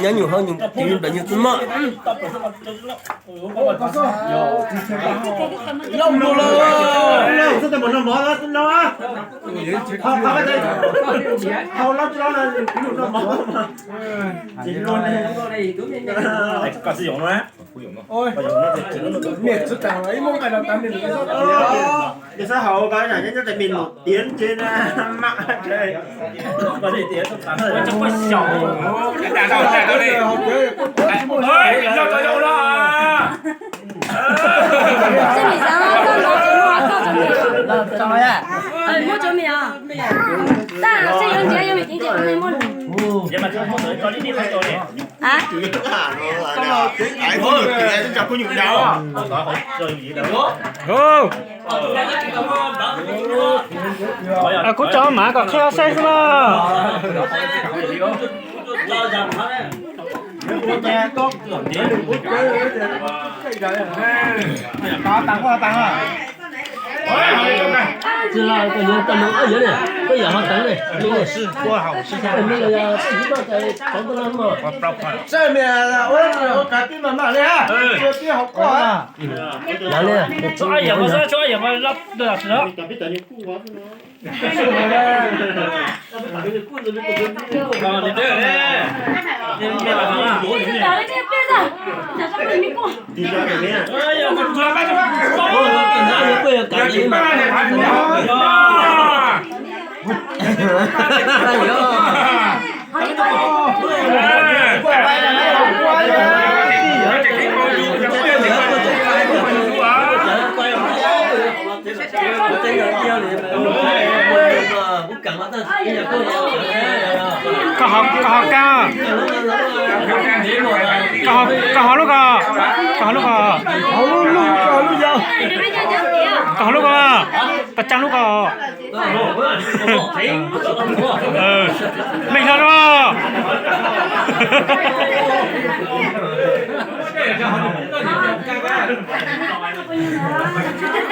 Nyob nyuag hauv nyuag tiv nplawm nyuag txuj moj. Tus sab hauv ko nyob tes mis num tiav ntse na, mam tes. Muab cov mis, tab sis yuav ntiav yuav mis ceev ces kuv muab lus. Kuv tso mav kom qhia saib xwb na. Koj ho, koj ho kab, koj ho lub ko, koj ho lub ko, koj ho lub ko, koj tsa lub ko. Mej hlo lub.